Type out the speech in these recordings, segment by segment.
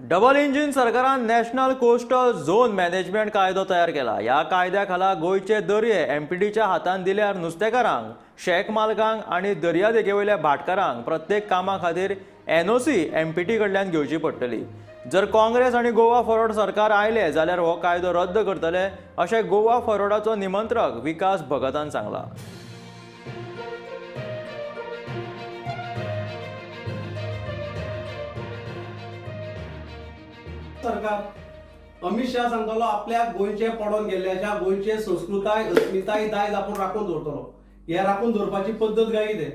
Double engine सरकारान national coastal zone management कायदो तयार केला. ह्या कायद्या खाला गोंयचे दर्ये एमपीटीच्या हातान दिल्यार नुस्तेकारांक, शेक मालकांक आनी दर्यादेगेवयल्या भाटकारांक प्रत्येक कामा खातीर एनओसी एमपीटी कडल्यान घेवची पडटली. जर काँग्रेस आनी गोवा फॉरवर्ड सरकार आयले जाल्यार हो कायदो रद्द करतले अशें गोवा फॉरवर्डाचो निमंत्रक विकास भगतान सांगला. सरकार अमित शाह सांगतलो आपल्याक गोंयचे पडोन गेल्ल्याच्या गोंयचे संस्कृताय अस्मिताय दायज आपूण राखून दवरतलो. हे राखून दवरपाची पद्दत काय कितें?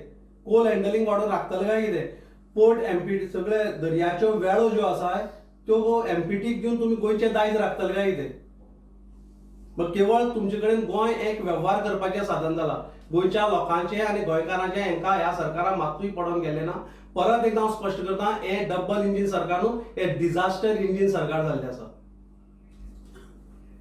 कोल हँडलिंग वाडोवन राखतले काय कितें? पोर्ट एमपीटी सगळे दर्याच्यो वेळो ज्यो आसा त्यो एमपीटीक दिवन तुमी गोंयचे दायज राखतले काय कितें? मग केवळ तुमचे कडेन गोंय एक वेव्हार करपाचें साधन जाला. गोंयच्या लोकांचे आनी गोंयकारांचे हांकां ह्या सरकारान मातूय पडोन गेल्लें ना. परत एकदा हांव स्पश्ट करता, हें डबल इंजीन सरकार न्हू, हें डिझास्टर इंजीन सरकार जाल्लें आसा.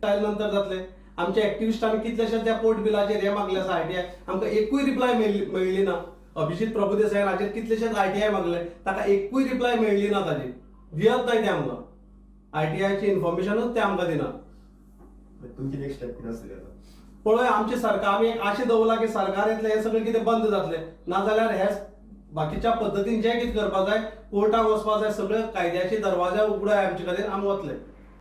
आयले नंतर जातलें. आमच्या एक्टिविस्टांनी कितलेशे त्या पोर्ट बिलाचेर हें मागलें आसा आयटीआय, आमकां एकूय रिप्लाय मेळ्ळी ना. अभिजीत प्रभुदेसायान हाचेर कितलेशेच आयटीआय मागले, ताका एकूय रिप्लाय मेळ्ळी ना. ताजी दियत नाय ते आमकां आयटीआयची इन्फॉर्मेशनूच ते आमकां दिना. तुमची नेक्स्ट स्टेप कितें आसतली आतां? पळय, आमचें सरकार आमी एक आशा दवरला की सरकार येतलें, हें सगळें कितें बंद जातलें, नाजाल्यार हे बाकीच्या पद्दतीन जें कितें करपाक जाय, कोर्टाक वचपाक जाय, सगळे कायद्याचे दरवाजे उगडाय आमचे खातीर, आमी वतले.